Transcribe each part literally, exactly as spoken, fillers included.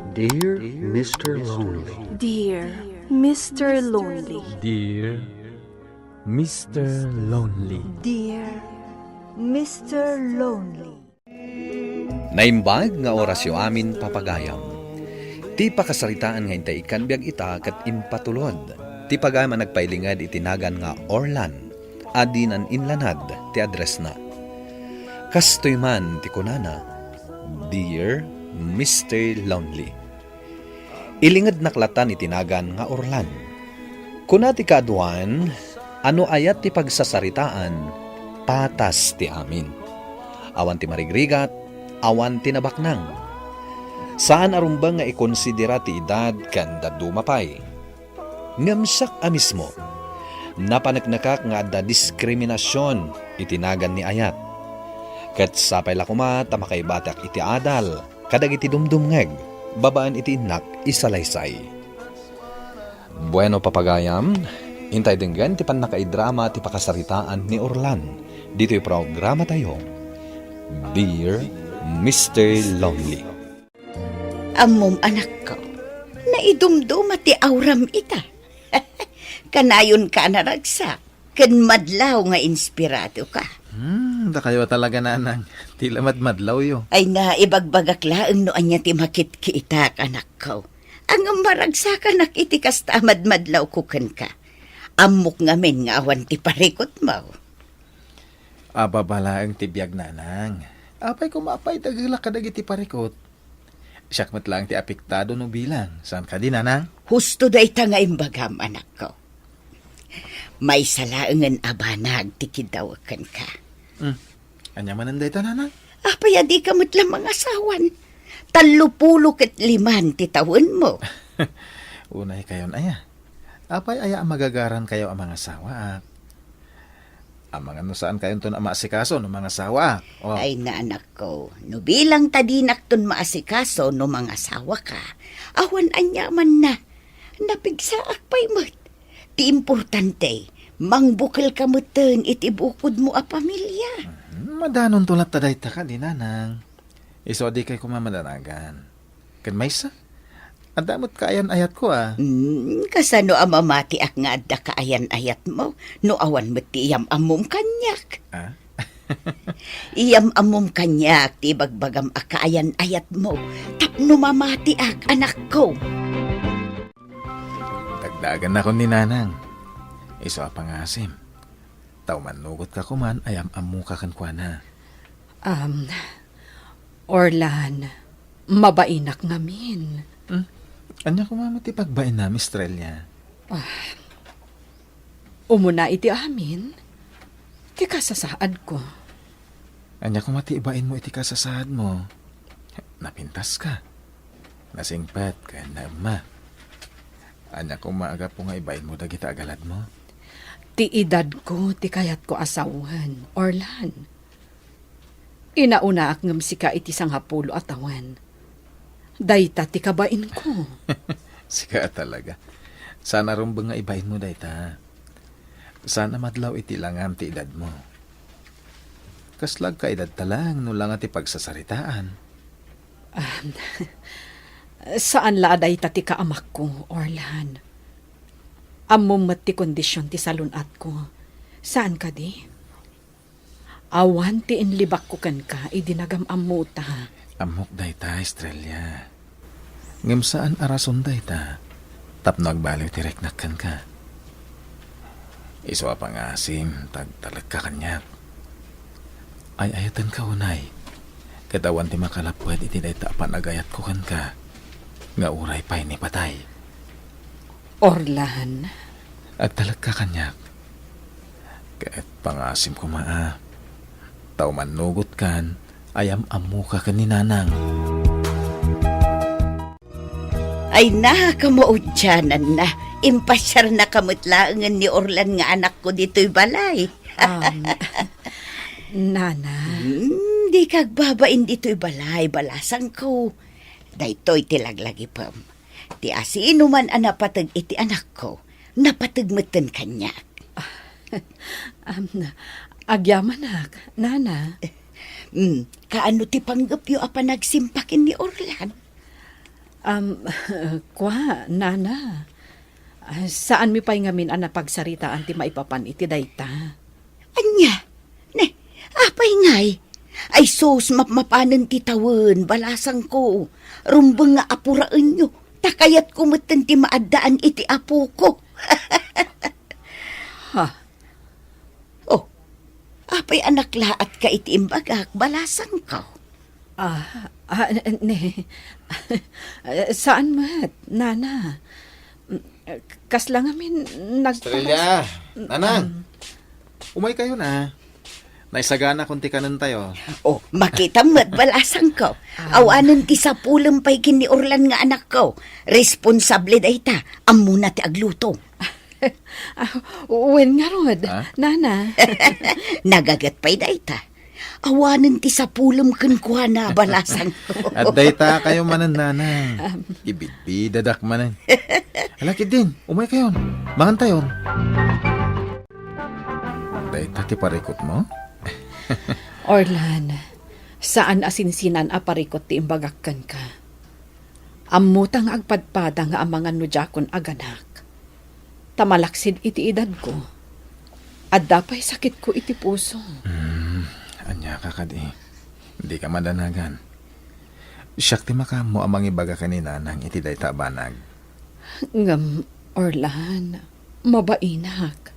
Dear Mister Lonely. Dear Mister Lonely. Dear Mister Lonely. Dear Mister Lonely. Naimbag nga orasyo amin, papagayam. Ti pakasaritaan nga intay ikkan biag ita ket impatulod ti pagayam a nagpailinged iti nagan nga Orlan a dinan inlanad ti addressna. Kastoy man ti kunana, "Dear Mister Lonely." Ilingednak latan iti nagan nga Orlan. Kuna ti kaaduan a no ayat ti pagsasaritaan, patas ti amin. Awan ti marigrigat, awan ti nabaknang. Saan a rumbeng nga ikonsidera ti edad ken dadduma pay. Ngem siak a mismo, napaneknekak nga adda diskriminasion iti nagan ni ayat. Ket sapay la koma ta makaibatiak iti adal kadagiti dumdumngeg babaen iti innak isalaysay. Bueno, papagayam, intay denggen ti pannakaidrama ti pakasaritaan ni Orlan ditoy programatayo, Dear Mister Lonely. Ammom, anakko, naidumduma ti auram ita. Kanayonka a naragsak ken madlaw nga inspiradoka. Hmm, dakayo talaga, nanang. Ti la madmadlawyo. Ay na, ibagbagak laeng no ania ti makitkitak, anakko. Ngem maragsakanak iti kasta a madmadlawko kenka. Ammok ngamin nga awan ti parikutmo. Ababa laeng ti biag, nanang. Apay koma a pay dagelak kadagiti parikut? Siak met laeng ti apektado no bilang. Saan kadi, nanang? Husto dayta nga imbagam, anakko. Maysa laengen a banag ti kiddawek kenka. Hmm. Ania manen dayta, nanang? Apay a dika met la mangasawan? Tallopulo ket liman ti tawenmo. Unaykayon aya? Apay aya a magagarankayo a mangasawaak? Amangan no saankayonton a maasikaso no mangasawaak. Oh. Ay na, anakko, no bilang ta dinakton maasikaso no mangasawaka, awan aniamanna. Napigsaak pay met. Ti importante, mangbukelka metten iti bukodmo a pamilia. Mhm, madanonto latta dayta kadi, nanang. Isu a dikay koma madanagan. Ken maysa, adda met kaayan-ayatko a. Hmm, kasano a mamatiak nga adda kaayan-ayatmo no awan met ti iyam-ammom kaniak? Ah? Iyam-ammom kaniak ti ibagbagam a kaayan-ayatmo tapno mamatiak, anakko. Dagdagannakon ni nanang. Isu a pangasim. Ta umannugotka koman a iyam-ammoka kenkuana. Um, Orlan, mabainak ngamin. Hmm? Ania koma met ti pagbainam, Estrella? Ah, umuna iti amin, ti kasasaadko. Ania koma ti ibainmo iti kasasaadmo? Napintaska. Nasingpet ken naemma. Ania koma a gapu nga ibainmo dagita agaladmo? Ti edadko ti kayatko a sawen, Orlan. Inaunaak ngem sika iti sangapulo a tawen. Dayta ti kabainko. Sika a talaga. Saan a rumbeng nga ibainmo dayta. Saan a madlaw iti langam ti edadmo. Kasla agkaedadta laeng no langa ti pagsasaritaan. Ah, saan la a dayta ti kaamakko, Orlan. Ammom met ti kondision ti salun-atko. Saan kadi? Awan ti inlibakko kenka idi nagam-ammota. Ammok dayta, Estrella. Ngem saan a rason dayta tapno agbaliw ti riknak kenka. Isu a pangasim, ta agtalekka kaniak. Ay-ayatenka unay, ket awan ti makalapped iti dayta a panagayatko kenka nga uray pay ni patay. Orlan. Agtalekka kaniak. Ket pangasim koma a, ta umannugotkan a iyam-ammoka ken ni Nanang. Ay na, kamaudiananna. Impasiarnaka met laengen ni Orlan nga anakko ditoy balay. Um, Nana. Hmm, dika agbabain ditoy balay, balasangko. Daytoy ti laglagipem. Ti asinoman a napateg iti anakko, napateg metten kaniak. Am, agyamanak, Nana. Hmm, kaano ti panggepyo a panagsimpa ken ni Orlan? Am, kua, nana. Ah, saanmi pay ngamin a napagsaritaan ti maipapan iti dayta. Ania? Ne, apay ngay? Ay sus, mapmapanen ti tawen, balasangko. Rumbeng nga apuraenyo. Ta kayatko metten ti maaddaan iti apoko. Ha? Oh, apay a naklaatka iti imbagak, balasangko? Ah, ah, ne, saan met, nana. Kasla ngamin nagparas- Estrella, nanang, um, umay kayo na. Naisagana kun ti kanen tayo. Oh, makita met, balasangko. Ah. Awanen ti sapulem pay ken ni Orlan nga anakko. Responsable dayta. Ammona ti agluto. Ah, wen ngarud, Ha? nana. Nagaget pay dayta. Awanen ti sapulem kenkuana, balasang. At dayta kayo manen, nanang. Um. Ibidbidadak manen. Alakid din, umay kayon. Mangan tayon. Dayta ti parikot mo? Orlan, saan a sinsinan a parikot ti imbagak kenka. Ammota nga agpadpada nga amangan no diakon aganak. Ta malaksid iti edadko, adda pay sakitko iti puso. Hmm, ania ka kadi? Dika madanagan. Siak ti makaammo a mangibaga ken ni nanang iti dayta a banag. Ngem, Orlan, mabainak.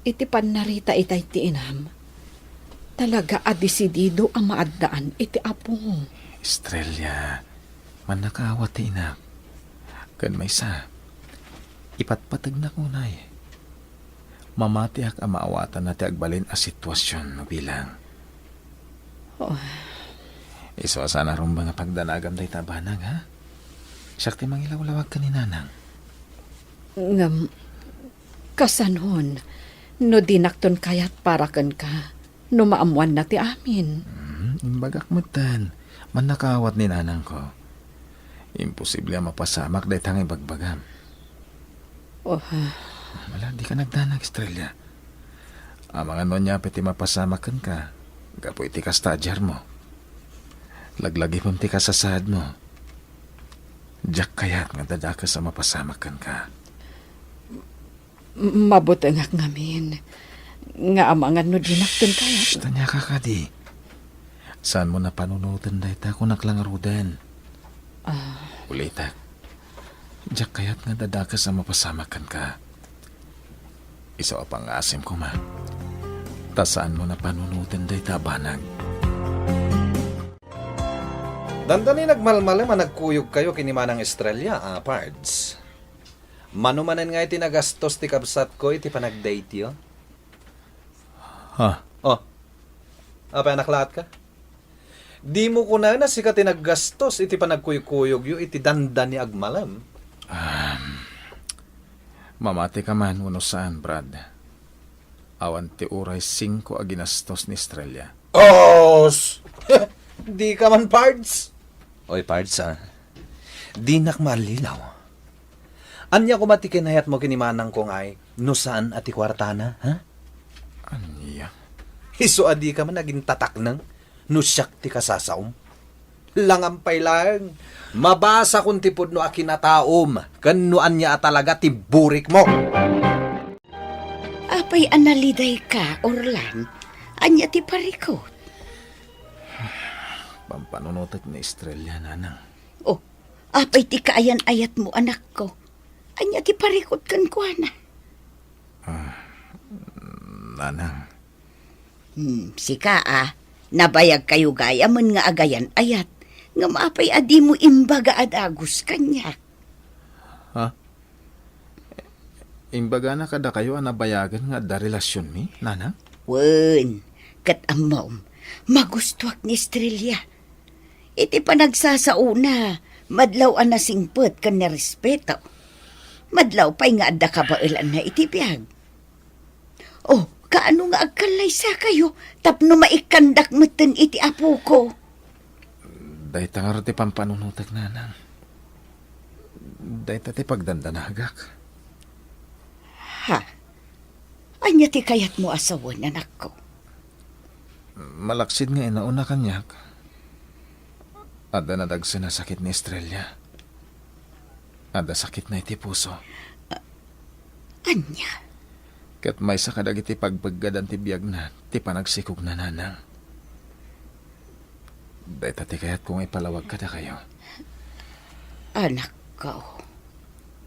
Iti pannarita itay ti inam, talaga a desidido a maaddaan iti apo. Estrella, mannakaawat ti inak. Ken maysa, ipatpategnak unay. Mamatiak a maawatanna ti agbalin a situasion no bilang. Oh. Isu a saan a rumbeng a pagdanagam dayta a banag, ha? Siak ti mangilawlawag ken ni nanang. Ngem, kasanon, no dinakton kayat para kenka, no maammoanna ti amin? Hmm, imbagak metten, mannakaawat ni nanangko. Imposible a mapasamak dayta nga ibagbagam. Oh. Ala, dika nagdanag, Estrella. Amangan no ania pay ti mapasamak kenka, gapu iti kasta a diarmo. Laglagipem ti kasasaadmo. Diak kayat nga dadakes a mapasamak kenka. M-, mabutengak ngamin nga amangan no dinakton kayat. Shh, ania ka kadi? Saanmo a panunoten dayta, kunak la ngaruden. Ah. Ulitek. Diak kayat nga dadakes a mapasamak kenka. Isu a pangngasim koma. Ta saanmo a panunoten dayta a banag. Dandani nagmalmalem a nagkuyogkayo ken ni Manang Estrella, a, Pards. Mano manen nga iti nagastos ti kabsatko iti panagdate-yo? Ha? Oh. Apay a naklaatka? Dimo kunaen a sika ti naggastos iti panagkuykuyogyo iti dandani agmalem? Um, mamatika man wenno saan, Brad. Awan ti uray singko a ginastos ni Estrella. Os! Dika man, Pards. Oy, Pards, ah. Dinak maallilaw. Ania koma ti kinayatmo ken ni manangko ngay no saan a ti kuartana, ha? Ania? Isu a dika man agintatakneng no siak ti kasasaom. Langan pay laeng, mabasakon ti pudno a kinataom ken no ania a talaga ti burikmo. Apay a nalidayka, Orlan? Ania ti parikut? Pampanunotek ni Estrella, nanang. Oh, apay ti kaayan-ayatmo, anakko? Ania ti parikut kenkuana? Ah, nanang. Hmm, sika a, nabayagkayo gayamen nga agayan-ayat. Ngem apay a dimo imbaga a dagus kaniak? Ha? Imbagana kadakayo a nabayagen nga adda relasionmi, nanang? Wen, ket ammom, magustuak ni Estrella. Iti panagsasaona, madlaw a nasingpet ken narespeto. Madlaw pay nga adda kabaelanna iti biag. Oh, kaano nga agkallaysakayo tapno maikkandak metten iti apoko? Dayta ngarud ti pampanunotek, nanang. Dayta ti pagdandanagak. Ha? Ania ti kayatmo a sawen, anakko? Malaksid nga inauna kaniak, adda nadagsen a sakit ni Estrella. Adda sakitna iti puso. Ania? Ket maysa kadagiti pagpeggadan ti biagna ti panagsikogna, nanang. Dayta ti kayatko nga ipalawag kadakayo. Anakko.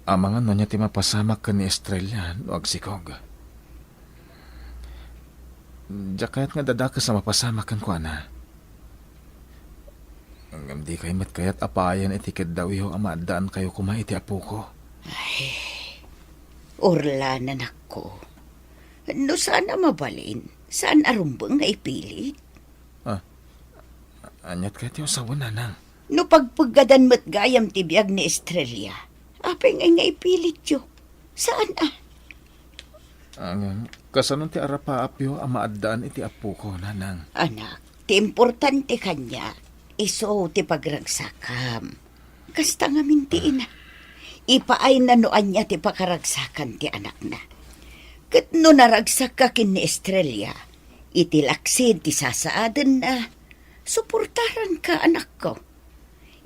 Amangan no ania ti mapasamak ken ni Estrella no agsikog. Diak kayat nga dadakes a mapasamak kenkuana. Ngem dikay met kayat a paayan iti keddawyo a maaddaankayo koma iti apoko. Ay, Orlan, anakko. No saan a mabalin, saan a rumbeng nga ipilit. Ah, aniat kayat ti usawen, nanang? No pagpeggadan met gayam ti biag ni Estrella, apay ngay nga ipilityo? Saan a? Ah, ngem, kasano ti arapaapyo a maaddaan iti apoko, nanang? Anak, ti importante kaniak, isu ti pagragsakam. Kasta ngamin ti ina. Ipaayna no ania ti pakaragsakan ti anakna. Ket no naragsakka ken ni Estrella, iti laksid ti sasaadenna, suportaranka, anakko.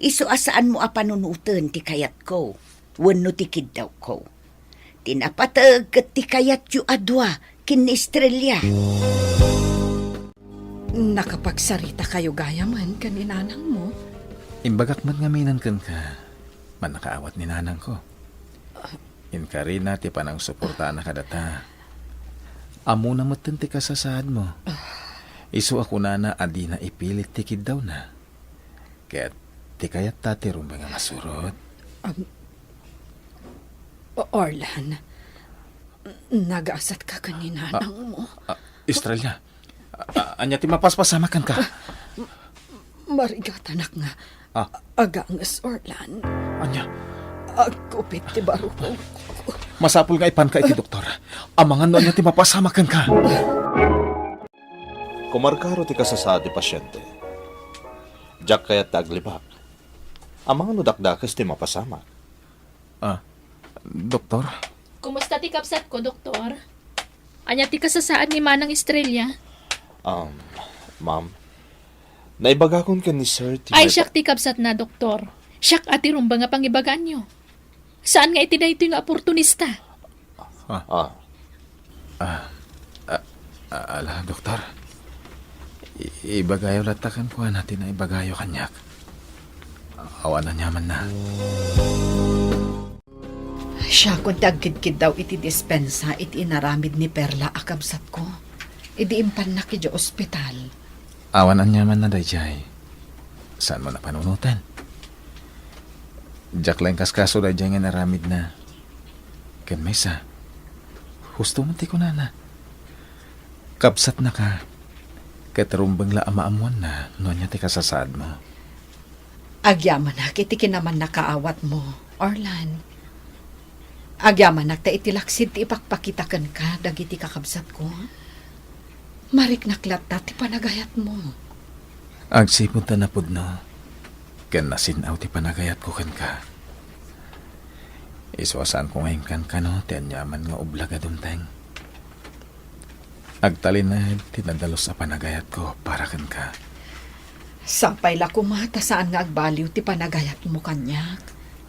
Isu a saanmo a panunoten ti kayatko wenno ti kiddawko. Ti napateg ket ti kayatyo a dua ken ni Estrella. Nakapagsarita kayo gayamen ken ni nanangmo? Imbagak met ngaminen kenka, mannakaawat ni nanangko. Inkarina ti panangsuportana kadata. Ammona metten ti kasasaadmo. Isu a kunana a dina ipilit ti kiddawna. Ket ti kayatta ti rumbeng a masurot. Am, Orlan, nagasatka ken ni nanangmo. Ah, Estrella, a-, a-, ania ti mapaspasamak kenka? Marigatanak nga. Ah. Aganges, Orlan. Ania? Agkupit ti barukongko. Masapul nga ipanka iti doktor. Amangan no ania ti mapasamak kenka. Kumarkaro ti kasasaad ti pasiente. Diak kayat ti aglibak. Amangan no dakdakes ti mapasamak. Ah, doktor? Kumusta ti kabsatko, doktor? Ania ti kasasaad ni Manang Estrella? Um, ma'am, naibagakon ken ni Sir ti Ay, may siak ti kabsatna, doktor. Siak a ti rumbeng a pangibagaanyo. Saan nga iti daytoy nga oportunista? Ah. Ah. Ah, ah, ala, doktor. I-, ibagayo latta kenkuana ti naibagayo kaniak. Awan aniamanna. Siakon ti agkidkiddaw iti dispensa iti inaramid ni Perla a kabsatko idi impannak idiay ospital. Awan aniamanna daydiay. Saanmo a panunoten? Diak la inkaskaso daydiay nga inaramidna. Ken maysa, husto met ti kunana. Kabsatnaka, ket rumbeng la a maammoanna no ania ti kasasaadmo. Agyamanak iti kinamannakaawatmo, Orlan. Agyamanak ta iti laksid ti ipakpakita kenka dagiti kakabsatko, mariknak latta ti panagayatmo. Agsipud ta napudno ken nasin-aw ti panagayatko kenka. Isu a saanko nga inkankano ti aniaman nga ublag a dumteng. Agtalinaed ti nadalus a panagayatko para kenka. Sapay la koma ta saan nga agbaliw ti panagayatmo kaniak,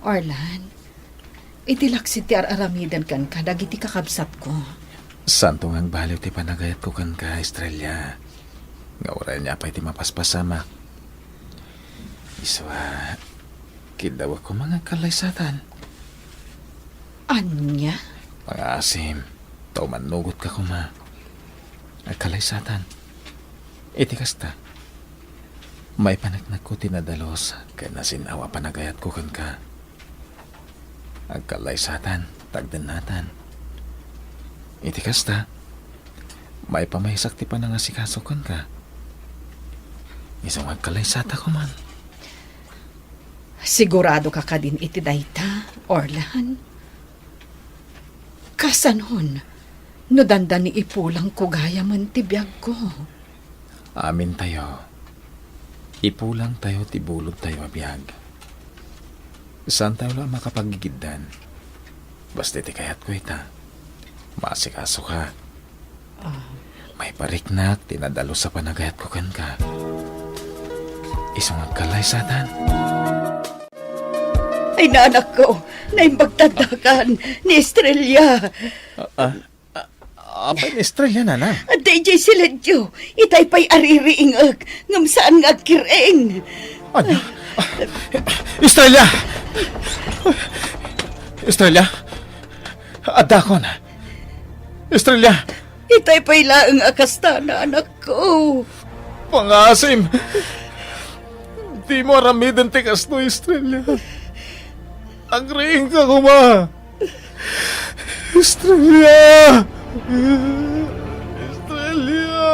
Orlan. Iti laksid ti ar-aramiden kenka dagiti kakabsatko. Saanto nga agbaliw ti panagayatko kenka, Estrella. Nga uray ania pay ti mapaspasamak. Isu a, kiddawek koma nga agkallaysatan. Ania? Mangaasim, ta umannugotka koma. Agkallaysatan. Iti kasta, maipaneknekko ti nadalus ken nasin-aw a panagayatko kenka. Agkallaysatan, tagdennatan. Iti kasta, maipamaysak ti panangasikaso kenka. Isu nga agkallaysata koman. Siguradoka kadin iti dayta, Orlan? Kasanon, no dandani ipulangko gayamen ti biagko? Amintayo, ipulangtayo ti bulodtayo a biag. Saantayo la a makapagigiddan. Basta iti kayatko ita, maasikasoka. Ah. Maipariknak ti nadalus a panagayatko kenka. Isu nga agkallaysatan. Ay, nanakko, naimbag ta addakan ni Estrella. Ah, ah, ah, apay ni Estrella, nanang? Adda idiay siledyo, itay pay aririingek, ngem saan nga agkir-ing. Ania? Estrella! Estrella! Addakon! Estrella! Itay pay laeng a kasta, nanakko. Pangasim! Dimo aramiden ti kastoy, Estrella. Agriingka koma! Estrella! Estrella!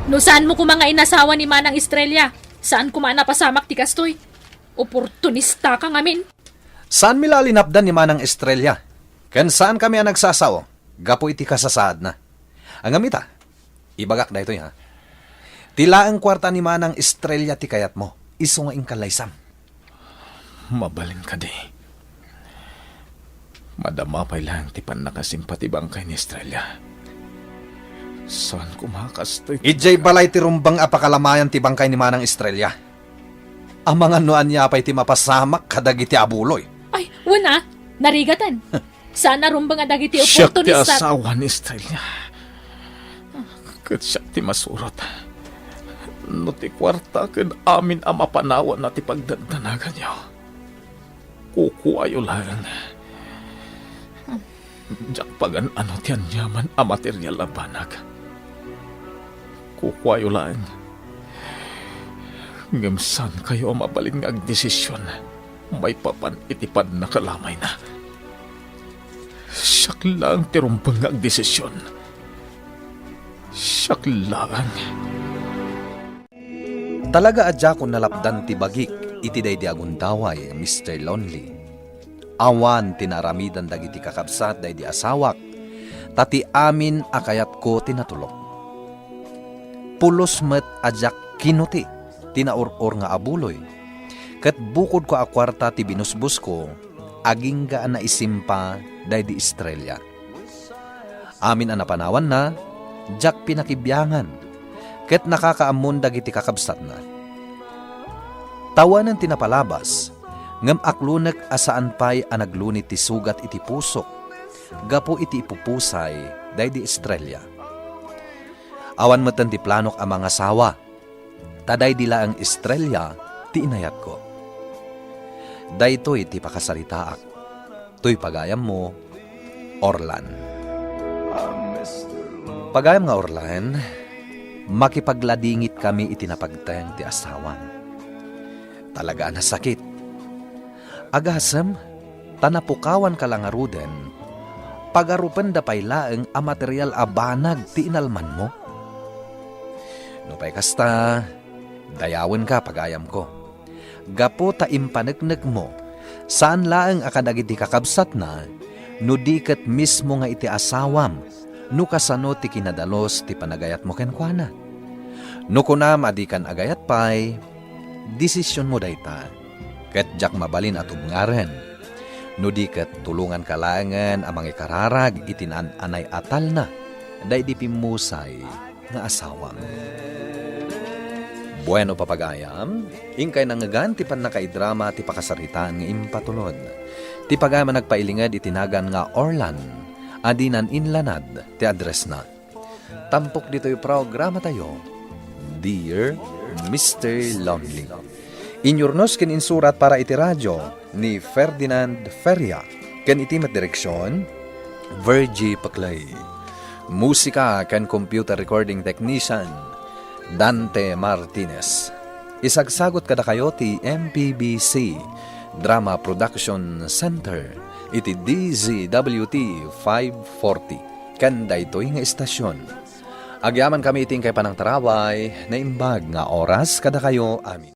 No saanmo koma nga inasawa ni Manang Estrella, saan koma a napasamak ti kastoy. Oportunistaka ngamin. Saanmi la a linapdan ni Manang Estrella, ken saankami a nagsasao gapu iti kasasaadna. Ngem ita, ibagak daytoy, ha. Ti laeng kuarta ni Manang Estrella ti kayatmo, isu nga inkallaysam. Mabalin kadi. Madama pay laeng ti pannakasimpa ti bangkay ni Estrella. Saan koma a kastoy. Idiay balay ti rumbeng a pakalamayan ti bangkay ni Manang Estrella. Amangan no ania pay ti mapasamak kadagiti abuloy. Ay, wen a, narigaten. Saan a rumbeng a dagiti oportunista. Siak ti asawa ni Estrella. Ket siak ti masurot. No ti kuarta ken amin a mapanawanna ti pagdandanaganyo, kukuayo laeng. Diak pagan-ano ti aniaman a material a banag. Kukuayo laeng. Ngem saankayo a mabalin nga agdesision maipapan iti pannakalamayna. Siak laeng ti rumbeng nga agdesision. Siak laeng. Talaga a diakon nalapdan ti bagik iti daydi a gundaway, Mister Lonely. Awan ti naaramidan dagiti kakabsat daydi asawak, ta ti amin a kayatko ti natulok. Pulos met a diak kinuti ti naur-or nga abuloy, ket bukodko a kuarta ti binusbosko, agingga a naisimpa daydi Estrella. Amin a napanawanna, diak pinakibiangan, ket nakakaammon dagiti kakabsatna. Tawanen ti napalabas, ngem aklonek a saan pay a nagluni ti sugat iti pusok gapu iti ipupusay daydi Estrella. Awan metten ti planok a mangasawa, ta daydi laeng Estrella ti inayatko. Daytoy ti pakasaritaak. Toy pagayammo, Orlan. Pagayam nga Orlan, makipagladingitkami iti napagteng ti asawam. Talaga a nasakit. Agasem, ta napukawanka la ngaruden, pagarupenda pay laeng a material a banag ti inalmanmo. Nupay kasta, dayawenka, pagayamko. Gapu ta impaneknekmo, saan laeng a kadagiti kakabsatna, no di ket mismo nga iti asawam, no kasano ti kinadalus ti panagayatmo kenkuana. No kunam a dikan agayat pay, desisionmo dayta, ket diak mabalin a tubngaren, no di ket tulonganka laengen a mangikararag iti naan-anay a talna daydi pimmusay nga asawam. Bueno, papagayam, inkay nangngegan ti pannakaidrama ti pakasaritaan nga impatulod. Ti pagayam a nagpailinged iti nagan nga Orlan, a dinan inlanad ti addressna. Tampok ditoy programatayo, Dear Mister Lonely. Inyurnos ken insurat para iti radio ni Ferdinand Feria, ken iti met direksion, Virgie Paclay. Musika ken computer recording technician, Dante Martinez. Isagsagot kadakayo ti M P B C Drama Production Center iti D Z W T five forty. Ken daytoy nga istasyon, agyamankami iti inkay panangtaraway, naimbag nga oras kadakayo amin.